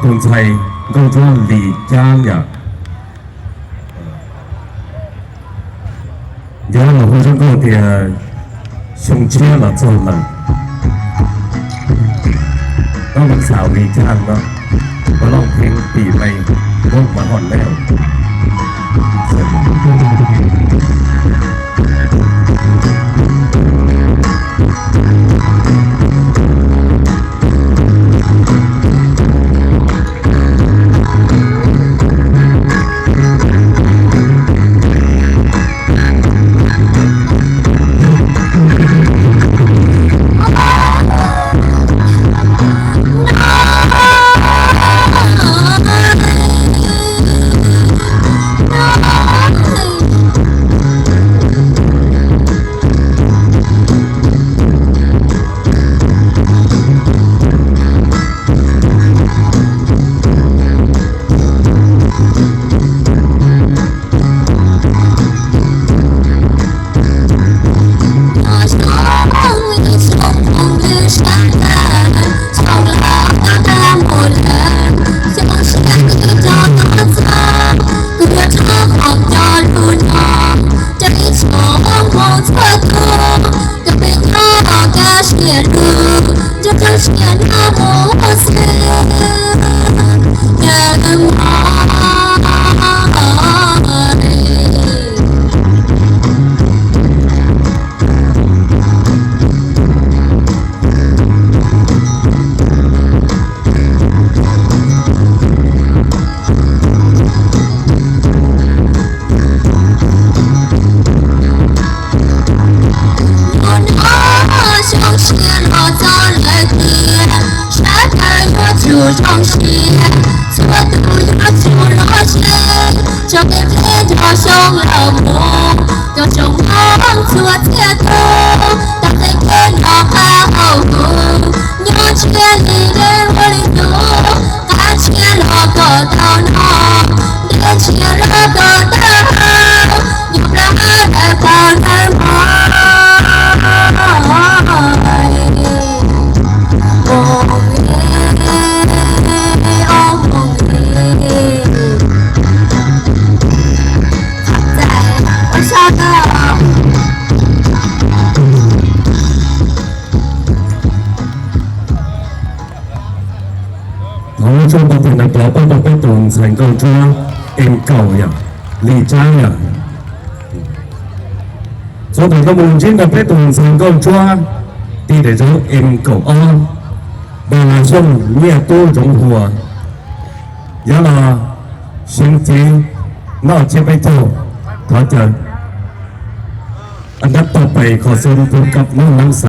tus ntxhais Nkauj Ntsuab Lis Cab yom. Yog los hu zoo nkauj tias xyoo tshiab los txog lawm. Koj mus xav Lis Cab no, koj looj pheej tim lej, koj mas hom lej. Xyoo tshiab los txog lawm tiag, sawv daws yuav tsum zoo siab, txhua tus yuav tsum los ze, tso kev phem nrog xyoo los mus, kom tsoom Hmoob txhua txhia tus tau qhib kev nrog qab hauv hu, nyob ntsiag li dej ua li ntuj, qab ntsiag los kom tau noj, dej ntsiag los kom tau haus, nyob plab hab dawm paug ntawm mov. Thov ua tsaug ntau tias nais pov pab tau peb tus ntxhais Nkauj Ntsuab, em kaum yom, Lis Tsab yom. Txhua tus koj mus ntsib ntawm peb tus ntxhais Nkauj Ntsuab, ti daim zaub em kaum ob, Npas Las Xyooj, Nyiaj Tub Zoov Hua. Yog los xyoo txiv noj tsiab peb caug, thov caw. Andav tau pais qhov xwb tus kab nub nab xav.